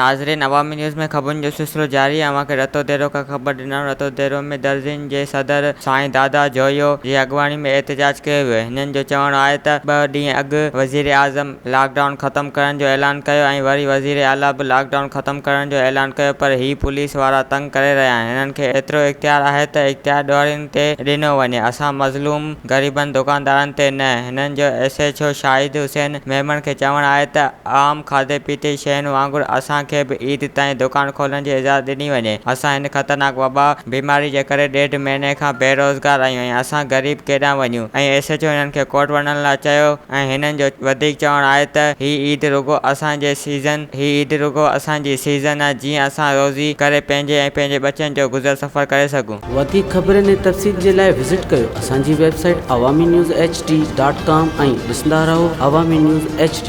ناظرين عوامي نيوز ۾ خبرن جو سلسلو جاري آهي اوهان کي رتو ديرو کان خبر ڏنائون رتو ديرو ۾ درزين جي صدر سائين دادا جويو جي اڳواڻي ۾ احتجاج ڪيو ويو هنن جو چوڻ آهي ته ٻه ڏينهن اڳ وزير اعظم لاڪ ڊائون ختم ڪرڻ جو اعلان ڪيو ۽ وري وزير اعليٰ به لاڪ ڊائون ختم ڪرڻ جو اعلان ڪيو پر هي پوليس وارا تنگ ڪري رهيا آهن هنن کي ايترو اختيار آهي ته اختيار ڏوهارين تي ڏنو وڃي اسان مظلوم غريبن دڪاندارن تي نه هنن جو S H O Shahid Hussain Memon کي چوڻ آهي ته عام کاڌي پيتي جي شين وانگر اسان کي به عيد تائين دڪان کولڻ جي اجازت ڏني وڃي. اسان هن خطرناڪ وبا بيماري جي ڪري ڏيڍ مهيني کان بيروزگار آهيون ۽ اسان غريب ڪيڏانهن وڃون ۽ ايس ايڇ او هنن کي ڪورٽ وڃڻ لاء چيو ۽ هنن جو وڌيڪ چوڻ آهي ته هي عيد رڳو اسان جي سيزن هي عيد رڳو اسان جي سيزن آهي جيئن اسان روزي ڪري پنهنجي ۽ پنهنجي ٻچن جو گذر سفر ڪري سگهون. وڌيڪ خبرن ۽ تفصيل جي لاء وزٽ ڪيو اسان جي website Awami news H D dot com ۽ ڏسندا رهو عوامي نيوز ايڇ ڊي.